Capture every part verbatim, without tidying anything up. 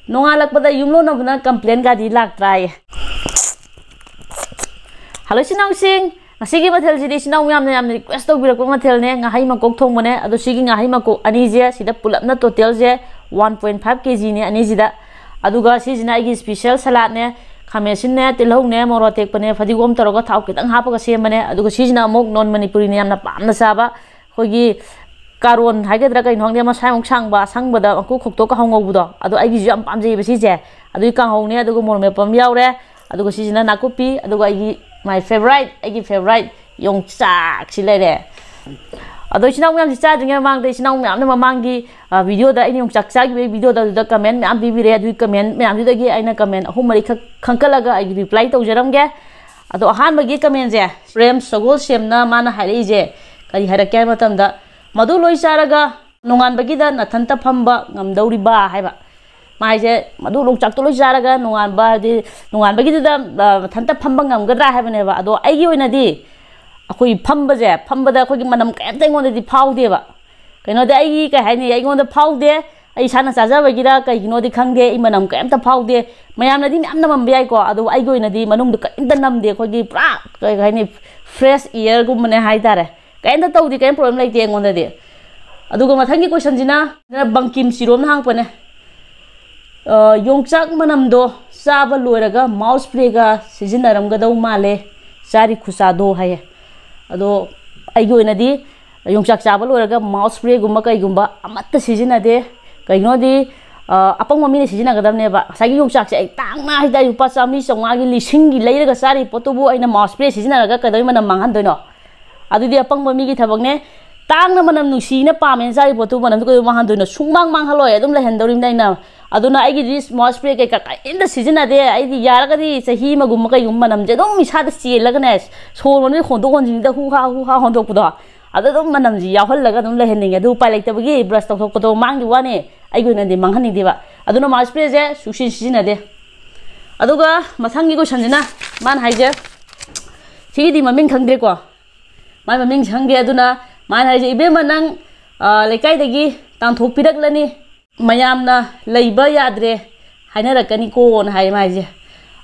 ꯅꯣꯡꯉꯥꯜꯂꯛꯄꯗ ꯌꯨꯝꯂꯣꯟꯅꯕꯅ complain ꯒꯥꯗꯤ ꯂꯥꯛꯇ꯭ꯔꯥꯌꯦ꯫ Hello ꯏꯆꯤꯟ ꯏꯅꯥꯎꯁꯤꯡ, ꯉꯁꯤꯒꯤ ꯃꯊꯦꯜꯁꯤꯗꯤ ꯏꯆꯤꯟ ꯏꯅꯥꯎ ꯃꯌꯥꯝꯅ ꯌꯥꯝꯅ request ꯇꯧꯕꯤꯔꯛꯄ ꯃꯊꯦꯜꯅꯦ꯫ ꯉꯥꯍꯩ ꯃꯀꯣꯛ ꯊꯣꯡꯕꯅꯦ꯫ ꯑꯗꯣ ꯁꯤꯒꯤ ꯉꯥꯍꯩ ꯃꯀꯣꯛ ꯑꯅꯤꯁꯦ, ꯁꯤꯗ ꯄꯨꯂꯞꯅ total ꯁꯦ one point five K G ꯅꯦ ꯑꯅꯤꯁꯤꯗ꯫ ꯑꯗꯨꯒ ꯁꯤꯁꯤꯅ ꯑꯩꯒꯤ special salad ꯅꯦ, ꯈꯥꯃꯦꯟ ꯑꯁꯤꯟꯅꯦ, ꯇꯤꯜꯍꯧꯅꯦ, ꯃꯣꯔꯣꯛ ꯑꯇꯦꯛꯄꯅꯦ, ꯐꯗꯤꯒꯣꯝ ꯇꯧꯔꯒ ꯊꯥꯎ ꯈꯤꯇꯪ ꯍꯥꯞꯄꯒ ꯁꯦꯝꯕꯅꯦ꯫ ꯑꯗꯨꯒ ꯁꯤꯁꯤꯅ ꯑꯃꯨꯛ non Manipuri ꯅ ꯌꯥꯝꯅ ꯄꯥꯝꯅ ꯆꯥꯕ ꯑꯩꯈꯣꯏꯒꯤ ꯀꯥꯔꯣꯟ ꯍꯥꯏꯒꯗ꯭ꯔꯥ ꯀꯩꯅꯣ ꯈꯪꯗꯦ, ꯃꯁꯥꯏꯃꯨꯛ ꯁꯥꯡꯕ ꯑꯁꯪꯕꯗ ꯃꯀꯨ ꯈꯣꯛꯇꯣꯛꯀ ꯍꯧ ꯉꯧꯕꯗꯣ, ꯑꯗꯣ ꯑꯩꯒꯤꯁꯨ ꯌꯥꯝ ꯄꯥꯝꯖꯩꯌꯦꯕ ꯁꯤꯁꯦ꯫ ꯑꯗꯨꯒꯤ ꯀꯥꯡꯍꯧꯅꯦ, ꯑꯗꯨꯒ ꯃꯣꯔꯣꯛ ꯃꯦꯠꯄ ꯑꯃ ꯌꯥꯎꯔꯦ, ꯑꯗꯨꯒ ꯁꯤꯁꯤꯅ ꯅꯥꯀꯨꯞꯄꯤ, ꯑꯗꯨꯒ ꯑꯩꯒꯤ my favourite, ꯑꯩꯒꯤ favourite ꯌꯣꯡꯆꯥꯛꯁꯤ ꯂꯩꯔꯦ꯫ ꯑꯗꯣ ꯏꯆꯤꯟ ꯏꯅꯥꯎ ꯃꯌꯥꯝꯁꯤ ꯆꯥꯗ꯭ꯔꯤꯉꯩ ꯃꯃꯥꯡꯗ, ꯏꯆꯤꯟ ꯏꯅꯥꯎ ꯃꯌꯥꯝꯅ ꯃꯃꯥꯡꯒꯤ video ꯗ ꯑꯩꯅ ꯌꯣꯡꯆꯥꯛ ꯆꯥꯈꯤꯕꯒꯤ video ꯗ, ꯑꯗꯨꯗ comment ꯃꯌꯥꯝ ꯄꯤꯕꯤꯔꯦ꯫ ꯑꯗꯨꯒꯤ comment ꯃꯌꯥꯝꯗꯨꯗꯒꯤ ꯑꯩꯅ comment ꯑꯍꯨꯝ ꯃꯔꯤꯈꯛ ꯈꯟꯀꯠꯂꯒ ꯑꯩꯒꯤ reply ꯇꯧꯖꯔꯝꯒꯦ꯫ ꯑꯗꯣ ꯑꯍꯥꯟꯕꯒꯤ comment ꯁꯦ ꯄ꯭ꯔꯦꯝ ꯁꯒꯣꯜꯁꯦꯝꯅ ꯃꯥꯅ ꯍꯥꯏꯔꯛꯏꯁꯦ ꯀꯔꯤ ꯍꯥꯏꯔꯛꯀꯦ ꯍꯥꯏꯕ ꯃꯇꯝꯗ, "ꯃꯗꯨ ꯂꯣꯏ ꯆꯥꯔꯒ ꯅꯣꯡꯉꯥꯟꯕꯒꯤꯗ ꯅꯊꯟꯇ ꯐꯝꯕ ꯉꯝꯗꯧꯔꯤꯕ?" ꯍꯥꯏꯕ꯫ ꯃꯥ ꯍꯥꯏꯁꯦ ꯃꯗꯨ ꯌꯣꯡꯆꯥꯛꯇꯣ ꯂꯣꯏ ꯆꯥꯔꯒ ꯅꯣꯡꯉꯥꯟꯕ, ꯍꯥꯏꯗꯤ ꯅꯣꯡꯉꯥꯟꯕꯒꯤꯗꯨꯗ, ꯑ, ꯃꯊꯟꯇ ꯐꯝꯕ ꯉꯝꯒꯗ꯭ꯔꯥ ꯍꯥꯏꯕꯅꯦꯕ꯫ ꯑꯗꯣ ꯑꯩꯒꯤ ꯑꯣꯏꯅꯗꯤ ꯑꯩꯈꯣꯏ ꯐꯝꯕꯁꯦ, ꯐꯝꯕꯗ ꯑꯩꯈꯣꯏꯒꯤ ꯃꯅꯝ ꯀꯩꯝꯇ ꯑꯩꯉꯣꯟꯗꯗꯤ ꯐꯥꯎꯗꯦꯕ꯫ ꯀꯩꯅꯣꯗꯤ ꯑꯩꯒꯤ, ꯀꯩ ꯍꯥꯏꯅꯤ, ꯑꯩꯉꯣꯟꯗ ꯐꯥꯎꯗꯦ꯫ ꯑꯩ ꯏꯁꯥꯅ ꯆꯥꯖꯕꯒꯤꯔ ꯀꯩꯒꯤꯅꯣꯗꯤ ꯈꯪꯗꯦ, ꯑꯩ ꯃꯅꯝ ꯀꯩꯝꯇ ꯐꯥꯎꯗꯦ꯫ ꯃꯌꯥꯝꯅꯗꯤ ꯃꯌꯥꯝ ꯅꯝꯃꯝꯕ ꯌꯥꯏꯀꯣ, ꯑꯗꯨꯕꯨ ꯑꯩꯒꯤ ꯑꯣꯏꯅꯗꯤ ꯃꯅꯨꯡꯗ ꯀꯔꯤꯝꯇ ꯅꯝꯗꯦ꯫ ꯑꯩꯈꯣꯏꯒꯤ ꯄꯨꯔꯥ, ꯀꯩ ꯍꯥꯏꯅꯤ, fresh air ꯒꯨꯝꯕꯅꯦ ꯍꯥꯏꯇꯥꯔꯦ꯫ ꯀꯩꯝꯇ ꯇꯧꯗꯦ, ꯀꯩꯝ problem ꯂꯩꯇꯦ ꯑꯩꯉꯣꯟꯗꯗꯤ꯫ ꯑꯗꯨꯒ ꯃꯊꯪꯒꯤ question ꯁꯤꯅ ꯕꯪꯀꯤꯝ ꯁꯤꯔꯣꯝꯅ ꯍꯪꯉꯛꯄꯅꯦ꯫ ꯑ, "ꯌꯣꯡꯆꯥꯛ ꯃꯅꯝꯗꯣ ꯆꯥꯕ ꯂꯣꯏꯔꯒ mouth spray ꯒ ꯁꯤꯖꯤꯟꯅꯔꯝꯒꯗꯧ ꯃꯥꯜꯂꯦ, ꯆꯥꯔꯤ ꯈꯨꯆꯥꯗꯣ" ꯍꯥꯏꯌꯦ꯫ ꯑꯗꯣ ꯑꯩꯒꯤ ꯑꯣꯏꯅꯗꯤ ꯌꯣꯡꯆꯥꯛ ꯆꯥꯕ ꯂꯣꯏꯔꯒ mouth spray ꯒꯨꯝꯕ ꯀꯩꯒꯨꯝꯕ ꯑꯃꯠꯇ ꯁꯤꯖꯤꯟꯅꯗꯦ꯫ ꯀꯩꯒꯤꯅꯣꯗꯤ, ꯑ, ꯑꯄꯪꯕ ꯃꯤꯅ ꯁꯤꯖꯤꯟꯅꯒꯗꯕꯅꯦꯕ꯫ ꯉꯁꯥꯏꯒꯤ ꯌꯣꯡꯆꯥꯛꯁꯦ ꯑꯩ ꯇꯥꯡꯅ ꯍꯥꯏꯇꯥꯔꯦ, ꯂꯨꯄꯥ ꯆꯥꯝꯃꯔꯤ ꯆꯥꯝꯃꯉꯥꯒꯤ, ꯂꯤꯁꯤꯡꯒꯤ ꯂꯩꯔꯒ ꯆꯥꯔꯤꯕ ꯄꯣꯠꯇꯨꯕꯨ ꯑꯩꯅ mouth spray ꯁꯤꯖꯤꯟꯅꯔꯒ ꯀꯩꯗꯧꯕꯩ ꯃꯅꯝ ꯃꯥꯡꯍꯟꯗꯣꯏꯅꯣ? ꯑꯗꯨꯗꯤ ꯑꯄꯪꯕ ꯃꯤꯒꯤ ꯊꯕꯛꯅꯦ꯫ ꯇꯥꯡꯅ ꯃꯅꯝ ꯅꯨꯡꯁꯤꯅ ꯄꯥꯝꯃꯦꯅ ꯆꯥꯔꯤꯕ ꯄꯣꯠꯇꯨ ꯃꯅꯝꯗꯨ ꯀꯩꯗꯧ ꯃꯥꯡꯍꯟꯗꯣꯏꯅꯣ? ꯁꯨꯡꯃꯥꯡ ꯃꯥꯡꯍꯜꯂꯣꯏ, ꯑꯗꯨꯝ ꯂꯩꯍꯟꯗꯧꯔꯤꯕꯅꯤ ꯑꯩꯅ꯫ ꯑꯗꯨꯅ ꯑꯩꯒꯤꯗꯤ mouth spray ꯀꯩꯀꯥ ꯀꯔꯤꯝꯇ ꯁꯤꯖꯤꯟꯅꯗꯦ꯫ ꯑꯩꯗꯤ ꯌꯥꯔꯒꯗꯤ ꯆꯍꯤ ꯑꯃꯒꯨꯝꯕ ꯀꯩꯒꯨꯝꯕ ꯃꯅꯝꯁꯦ ꯑꯗꯨꯝ ꯏꯁꯥꯗ ꯆꯦꯜꯂꯒꯅꯦ, ꯁꯣꯔ ꯃꯅꯨꯡꯗ ꯍꯣꯟꯗꯣꯛ ꯍꯣꯟꯖꯤꯟꯗ ꯍꯨ ꯍꯥ ꯍꯨ ꯍꯥ ꯍꯣꯟꯗꯣꯛꯄꯗꯣ, ꯑꯗꯨ ꯑꯗꯨꯝ ꯃꯅꯝꯁꯤ ꯌꯥꯎꯍꯜꯂꯒ ꯑꯗꯨꯝ ꯂꯩꯍꯟꯅꯤꯡꯉꯦ꯫ ꯑꯗꯨ ꯎꯄꯥꯏ ꯂꯩꯇꯕꯒꯤ brush ꯇꯧꯊꯣꯛꯄꯗꯣ ꯃꯥꯡꯈꯤꯕ ꯋꯥꯅꯤ, ꯑꯩꯒꯤ ꯑꯣꯏꯅꯗꯤ ꯃꯥꯡꯍꯟꯅꯤꯡꯗꯦꯕ꯫ ꯑꯗꯨꯅ mouth spray ꯁꯦ ꯁꯨꯡꯁꯤ ꯁꯤꯖꯤꯟꯅꯗꯦ꯫ ꯑꯗꯨꯒ ꯃꯊꯪꯒꯤ question ꯁꯤꯅ ꯃꯥꯅ ꯍꯥꯏꯁꯦ, ꯁꯤꯒꯤꯗꯤ ꯃꯃꯤꯡ ꯈꯪꯗ꯭ꯔꯦꯀꯣ, ꯃꯥꯏ ꯃꯃꯤꯡꯁꯦ ꯈꯪꯗꯦ꯫ ꯑꯗꯨꯅ ꯃꯥꯅ ꯍꯥꯏꯁꯦ, "ꯏꯕꯦꯝꯃ, ꯅꯪ, ꯑ, ꯂꯩꯀꯥꯏꯗꯒꯤ ꯇꯥꯟꯊꯣꯛꯄꯤꯔꯛꯂꯅꯤ, ꯃꯌꯥꯝꯅ ꯂꯩꯕ ꯌꯥꯗ꯭ꯔꯦ, ꯍꯥꯏꯅꯔꯛꯀꯅꯤꯀꯣꯅ ꯍꯥꯏ ꯃꯥꯏꯁꯦ꯫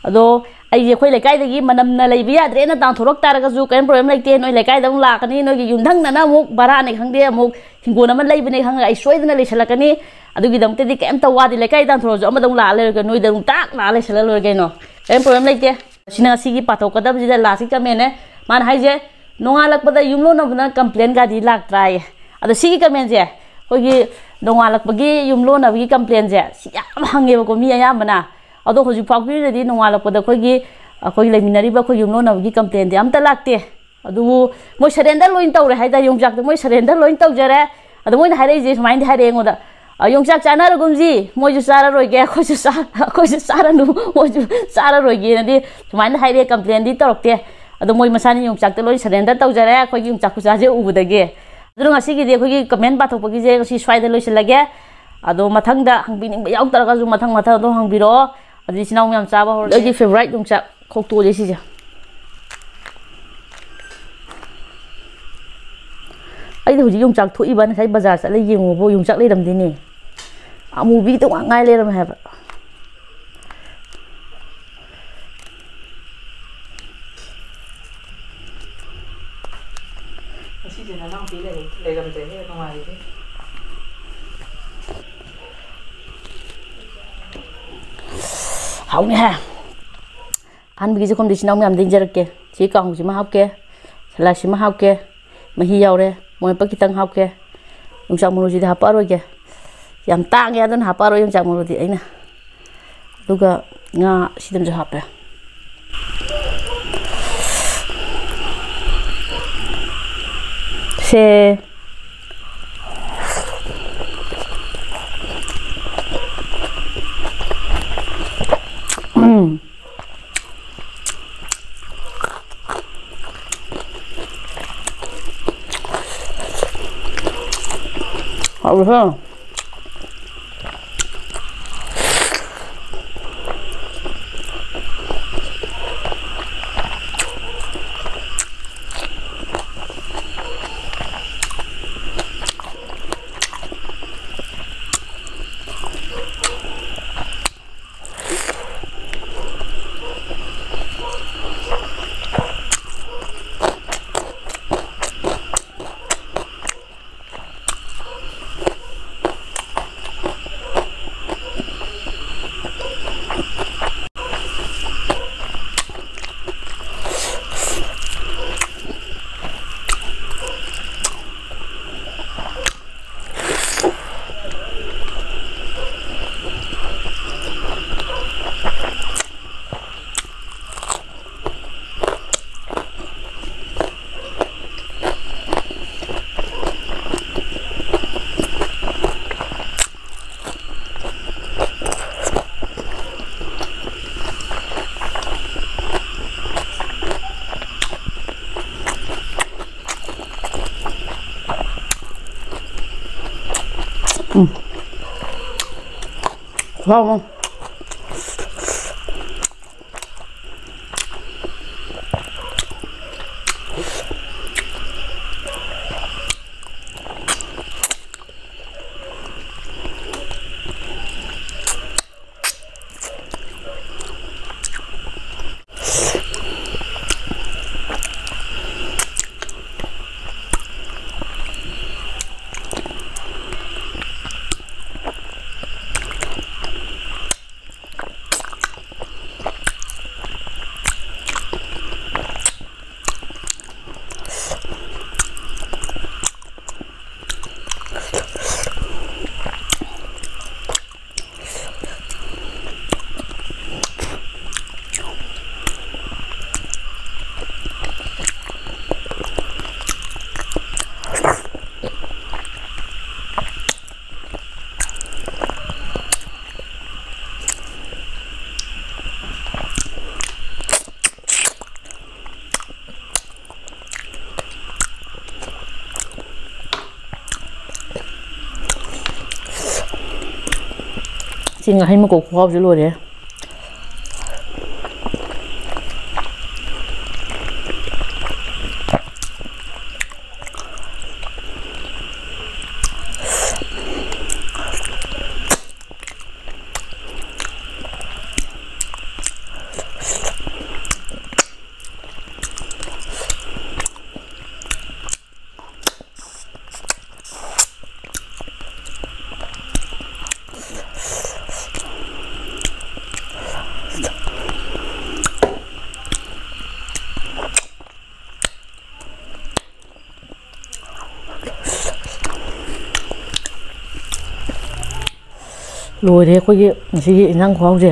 ꯑꯗꯣ ꯑꯩꯁꯦ ꯑꯩꯈꯣꯏ ꯂꯩꯀꯥꯏꯗꯒꯤ ꯃꯅꯝꯅ ꯂꯩꯕ ꯌꯥꯗ꯭ꯔꯦꯅ ꯇꯥꯟꯊꯣꯔꯛ ꯇꯥꯔꯒꯁꯨ ꯀꯔꯤꯝ ꯄ꯭ꯔꯣꯕ꯭ꯂꯦꯝ ꯂꯩꯇꯦ꯫ ꯅꯣꯏ ꯂꯩꯀꯥꯏꯗ ꯑꯃꯨꯛ ꯂꯥꯛꯀꯅꯤ, ꯅꯣꯏꯒꯤ ꯌꯨꯝꯊꯪꯅꯅ ꯑꯃꯨꯛ ꯕꯔꯥꯅꯤ ꯈꯪꯗꯦ, ꯑꯃꯨꯛ ꯍꯤꯡꯒꯣꯜ ꯑꯃ ꯂꯩꯕꯅꯦ ꯈꯪꯉꯒ ꯑꯩ ꯁꯣꯏꯗꯅ ꯂꯩꯁꯜꯂꯛꯀꯅꯤ꯫ ꯑꯗꯨꯒꯤꯗꯃꯛꯇꯗꯤ ꯀꯩꯝꯇ ꯋꯥꯗꯦ, ꯂꯩꯀꯥꯏ ꯇꯥꯟꯊꯣꯔꯛꯑꯁꯨ ꯑꯃꯗ ꯑꯃꯨꯛ ꯂꯥꯛꯑ ꯂꯩꯔꯒ ꯅꯣꯏꯗ ꯑꯃꯨꯛ ꯇꯥꯛ ꯂꯥꯛꯑ ꯂꯩꯁꯜꯂ ꯂꯣꯏꯔꯦ ꯀꯩꯅꯣ, ꯀꯔꯤꯝ ꯄ꯭ꯔꯣꯕ꯭ꯂꯦꯝ ꯂꯩꯇꯦ꯫ ꯁꯤꯅ ꯉꯁꯤꯒꯤ ꯄꯥꯊꯣꯛꯀꯗꯕꯁꯤꯗ ꯂꯥꯁꯀꯤ ꯀꯃꯦꯟꯅꯦ꯫ ꯃꯥꯅ ꯍꯥꯏꯁꯦ, "ꯅꯣꯡꯉꯥꯜꯂꯛꯄꯗ ꯌꯨꯝꯂꯣꯟꯅꯕꯅ ꯀꯝꯄ꯭ꯂꯦꯟꯒꯗꯤ ꯂꯥꯛꯇ꯭ꯔꯥꯌꯦ?" ꯑꯗꯣ ꯁꯤꯒꯤ ꯀꯃꯦꯟꯁꯦ ꯑꯩꯈꯣꯏꯒꯤ ꯅꯣꯡꯉꯥꯜꯂꯛꯄꯒꯤ ꯌꯨꯝꯂꯣꯟꯅꯕꯒꯤ ꯀꯝꯄ꯭ꯂꯦꯟꯁꯦ ꯁꯤ ꯌꯥꯝ ꯍꯪꯉꯦꯕꯀꯣ ꯃꯤ ꯑꯌꯥꯝꯕꯅ꯫ ꯑꯗꯣ ꯍꯧꯖꯤꯛ ꯐꯥꯎꯒꯤ ꯑꯣꯏꯅꯗꯤ ꯅꯣꯡꯉꯥꯜꯂꯛꯄꯗ ꯑꯩꯈꯣꯏꯒꯤ, ꯑꯩꯈꯣꯏꯒꯤ ꯂꯩꯃꯤꯟꯅꯔꯤꯕ ꯑꯩꯈꯣꯏ ꯌꯨꯝꯂꯣꯟꯅꯕꯒꯤ ꯀꯝꯄ꯭ꯂꯦꯟꯗꯤ ꯑꯝꯇ ꯂꯥꯛꯇꯦ꯫ ꯑꯗꯨꯕꯨ ꯃꯣꯏ ꯁꯔꯦꯟꯗꯔ ꯂꯣꯏ ꯇꯧꯔꯦ ꯍꯥꯏꯇꯥꯔꯦ, ꯌꯣꯡꯆꯥꯛꯇꯣ ꯃꯣꯏ ꯁꯔꯦꯟꯗꯔ ꯂꯣꯏ ꯇꯧꯖꯔꯦ꯫ ꯑꯗꯣ ꯃꯣꯏꯅ ꯍꯥꯏꯔꯛꯏꯁꯦ ꯁꯨꯃꯥꯏꯅꯗꯤ ꯍꯥꯏꯔꯛꯑꯦ ꯑꯩꯉꯣꯟꯗ, "ꯑ, ꯌꯣꯡꯆꯥꯛ ꯆꯥꯅꯔꯒꯨꯝꯁꯤ, ꯃꯣꯏꯁꯨ ꯆꯥꯔꯔꯣꯏꯒꯦ, ꯑꯩꯈꯣꯏꯁꯨ ꯆꯥ-, ꯑꯩꯈꯣꯏꯁꯨ ꯆꯥꯔꯅꯨ, ꯃꯣꯏꯁꯨ ꯆꯥꯔꯔꯣꯏꯒꯦꯅꯗꯤ" ꯁꯨꯃꯥꯏꯅ ꯍꯥꯏꯔꯛꯑꯦ, ꯀꯝꯄ꯭ꯂꯦꯟꯗꯤ ꯇꯧꯔꯛꯇꯦ꯫ ꯑꯗꯣ ꯃꯣꯏ ꯃꯁꯥꯅꯤ ꯌꯣꯡꯆꯥꯛꯇ ꯂꯣꯏ ꯁꯔꯦꯟꯗꯔ ꯇꯧꯖꯔꯦ ꯑꯩꯈꯣꯏꯒꯤ ꯌꯣꯡꯆꯥꯛ ꯈꯨꯆꯥꯁꯦ ꯎꯕꯗꯒꯤ꯫ ꯑꯗꯨꯅ ꯉꯁꯤꯒꯤꯗꯤ ꯑꯩꯈꯣꯏꯒꯤ ꯀꯃꯦꯟ ꯄꯥꯊꯣꯛꯄꯒꯤꯁꯦ ꯉꯁꯤ ꯁ꯭ꯋꯥꯏꯗ ꯂꯣꯏꯁꯤꯜꯂꯒꯦ꯫ ꯑꯗꯣ ꯃꯊꯪꯗ ꯍꯪꯕꯤꯅꯤꯡꯕ ꯌꯥꯎ ꯇꯥꯔꯒꯁꯨ ꯃꯊꯪ ꯃꯊꯪ ꯑꯗꯨꯝ ꯍꯪꯕꯤꯔꯛꯑꯣ꯫ ꯑꯗꯨꯗꯤ ꯏꯆꯤꯟ ꯏꯅꯥꯎ ꯃꯌꯥꯝ ꯆꯥꯕ ꯍꯧꯔꯁꯦ꯫ ꯑꯩꯒꯤ ꯐꯦꯚꯣꯔꯥꯏꯠ ꯌꯣꯡꯆꯥꯛ ꯈꯣꯛꯇꯣꯛꯑꯁꯦ ꯁꯤꯁꯦ꯫ ꯑꯩꯗꯤ ꯍꯧꯖꯤꯛ ꯌꯣꯡꯆꯥꯛ ꯊꯣꯛꯏꯕ ꯉꯁꯥꯏ ꯕꯖꯥꯔ ꯆꯠꯂ ꯌꯦꯡꯉꯨꯕ ꯌꯣꯡꯆꯥꯛ ꯂꯩꯔꯝꯗꯦꯅꯦ꯫ ꯑꯃꯨꯕꯤꯗꯣ ꯉꯥꯛ ꯉꯥꯏ ꯂꯩꯔꯝꯃꯦ ꯍꯥꯏꯕ꯫ ꯉꯁꯤꯁꯦ ꯅꯅꯥꯎꯄꯤ ꯂꯩꯔꯝꯗ꯭ꯔꯦꯍꯦ, ꯅꯨꯡꯉꯥꯏꯔꯦꯍꯦ꯫ ꯍꯥꯎꯅꯤꯍꯦ꯫ ꯑꯍꯥꯟꯕꯒꯤ ꯆꯥꯛꯈꯨꯝꯗꯤ ꯏꯆꯤꯟ ꯏꯅꯥꯎ ꯃꯌꯥꯝꯗ ꯏꯟꯖꯔꯛꯀꯦ꯫ ꯁꯤ ꯀꯥꯡꯍꯧꯁꯤꯃ ꯍꯥꯞꯀꯦ, ꯁꯂꯥꯗꯁꯤꯃ ꯍꯥꯞꯀꯦ, ꯃꯍꯤ ꯌꯥꯎꯔꯦ, ꯃꯣꯔꯣꯛ ꯃꯦꯠꯄ ꯈꯤꯇꯪ ꯍꯥꯞꯀꯦ, ꯌꯣꯡꯆꯥꯛ ꯃꯔꯨꯁꯤꯗꯤ ꯍꯥꯞꯄꯛꯑꯔꯣꯏꯒꯦ, ꯌꯥꯝ ꯇꯥꯡꯉꯦ ꯑꯗꯨꯅ ꯍꯥꯞꯄꯛꯑꯔꯣꯏ ꯌꯣꯡꯆꯥꯛ ꯃꯔꯨꯗꯤ ꯑꯩꯅ꯫ ꯑꯗꯨꯒ ꯉꯥ ꯁꯤꯗꯝꯁꯨ ꯍꯥꯞꯄꯦ꯫ ꯁꯦ꯫ ꯎꯝ꯫ ꯍꯥꯎꯋꯤꯍꯦ꯫ ꯂꯥꯎ꯫ ꯁꯤ ꯉꯥꯍꯩ ꯃꯀꯣꯛ ꯈꯨꯍꯥꯎꯁꯤ ꯂꯣꯏꯔꯦ꯫ ꯂꯣꯏꯔꯦ ꯑꯩꯈꯣꯏꯒꯤ ꯉꯁꯤꯒꯤ ꯏꯟꯖꯥꯡ ꯈꯨꯍꯥꯎꯁꯦ꯫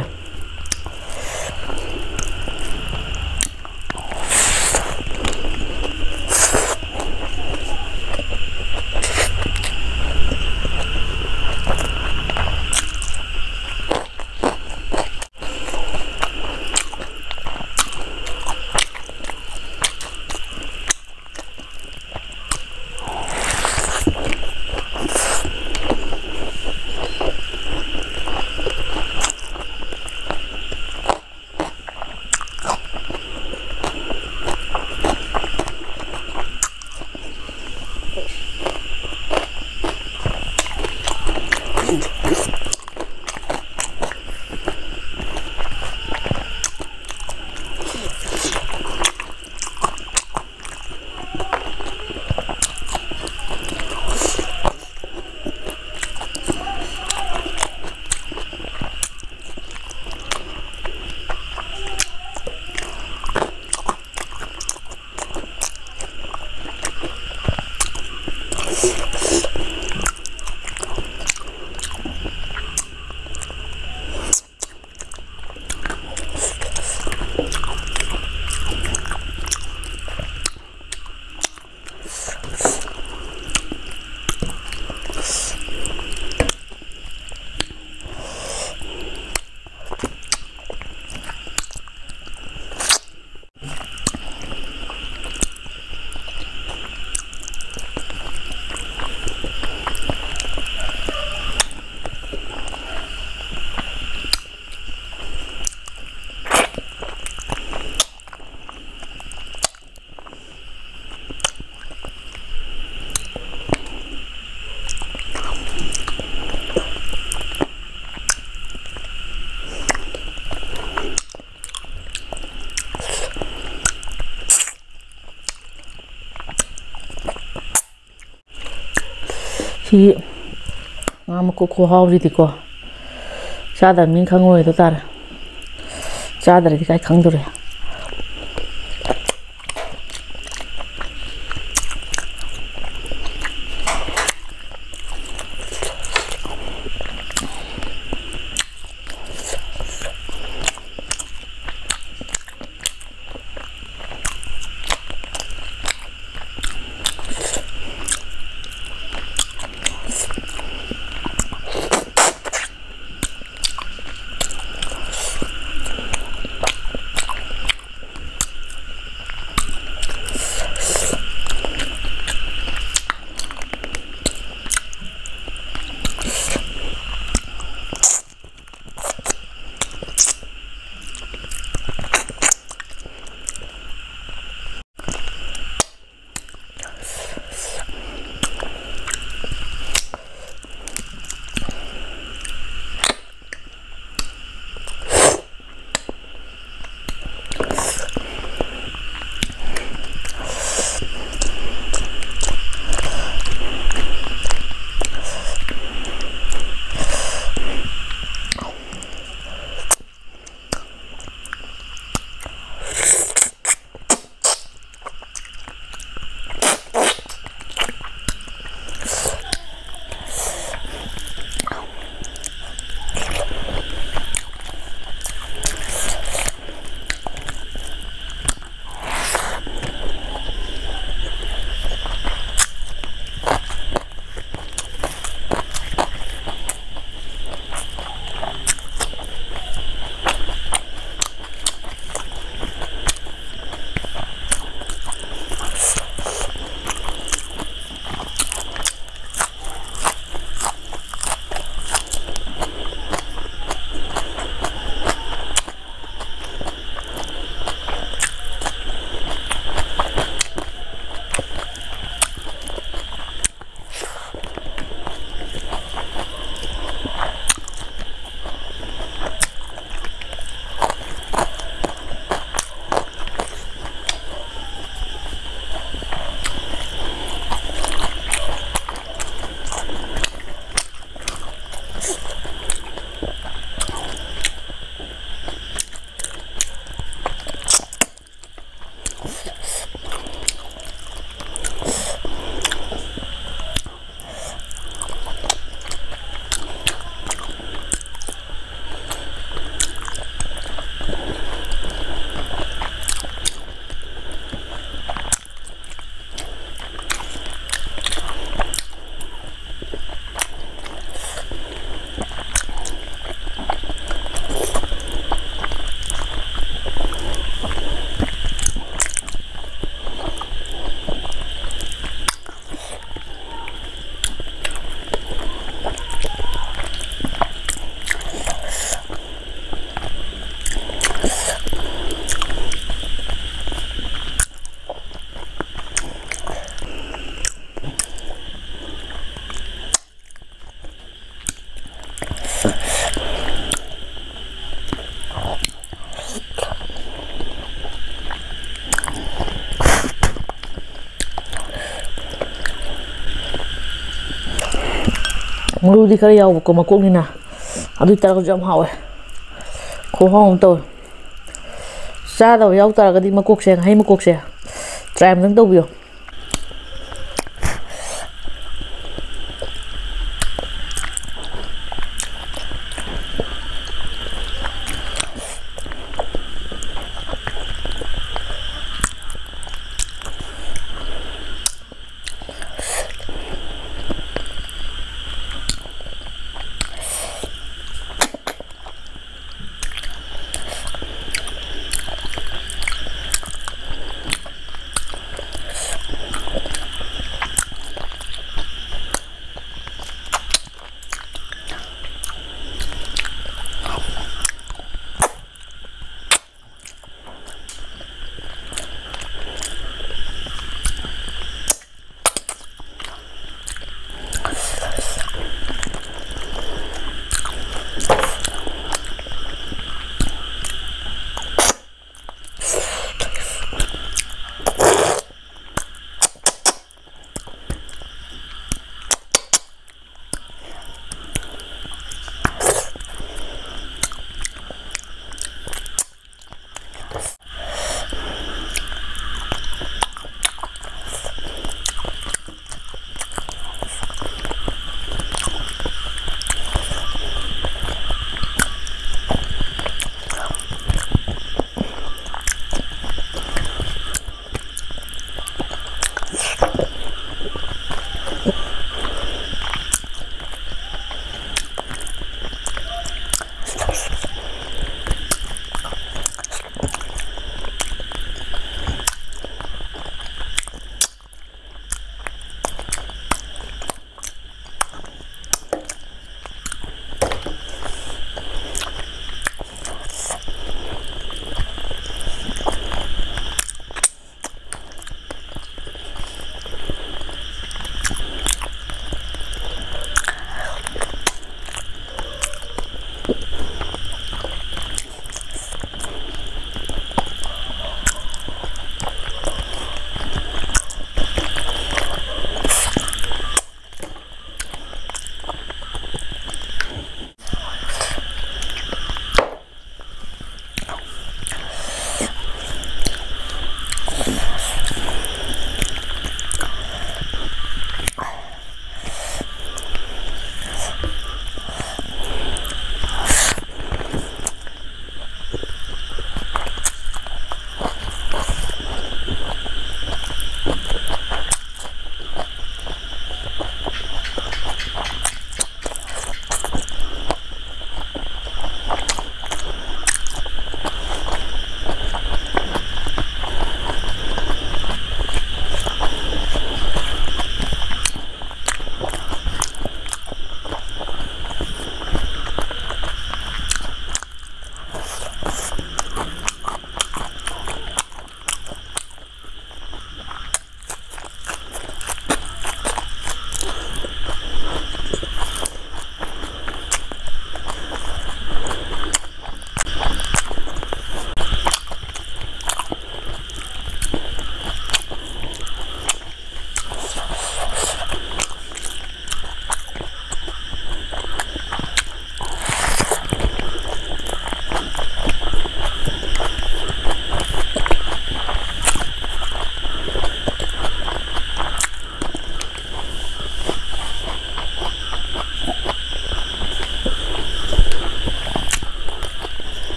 ꯁꯤ ꯉꯥ ꯃꯀꯨ ꯈꯨꯍꯥꯎꯁꯤꯗꯤꯀꯣ, ꯆꯥꯗꯕ ꯃꯤꯅ ꯈꯪꯉꯔꯣꯏꯗꯣ ꯇꯥꯔꯦ꯫ ꯆꯥꯗ꯭ꯔꯗꯤ ꯀꯥꯏ ꯈꯪꯗꯣꯔꯤ? ꯃꯔꯨꯗꯤ ꯈꯔ ꯌꯥꯎꯕꯀꯣ, ꯃꯀꯣꯛꯅꯤꯅ꯫ ꯑꯗꯨ ꯑꯣꯏ ꯇꯥꯔꯒꯁꯨ ꯌꯥꯝ ꯍꯥꯎꯋꯦ꯫ ꯈꯨꯍꯥꯎ ꯑꯃ ꯇꯧꯋꯦ꯫ ꯆꯥꯗꯕ ꯌꯥꯎ ꯇꯥꯔꯒꯗꯤ ꯃꯀꯣꯛꯁꯦ, ꯉꯥꯍꯩ ꯃꯀꯣꯛꯁꯦ try ꯑꯃꯇꯪ ꯇꯧꯕꯤꯌꯣ꯫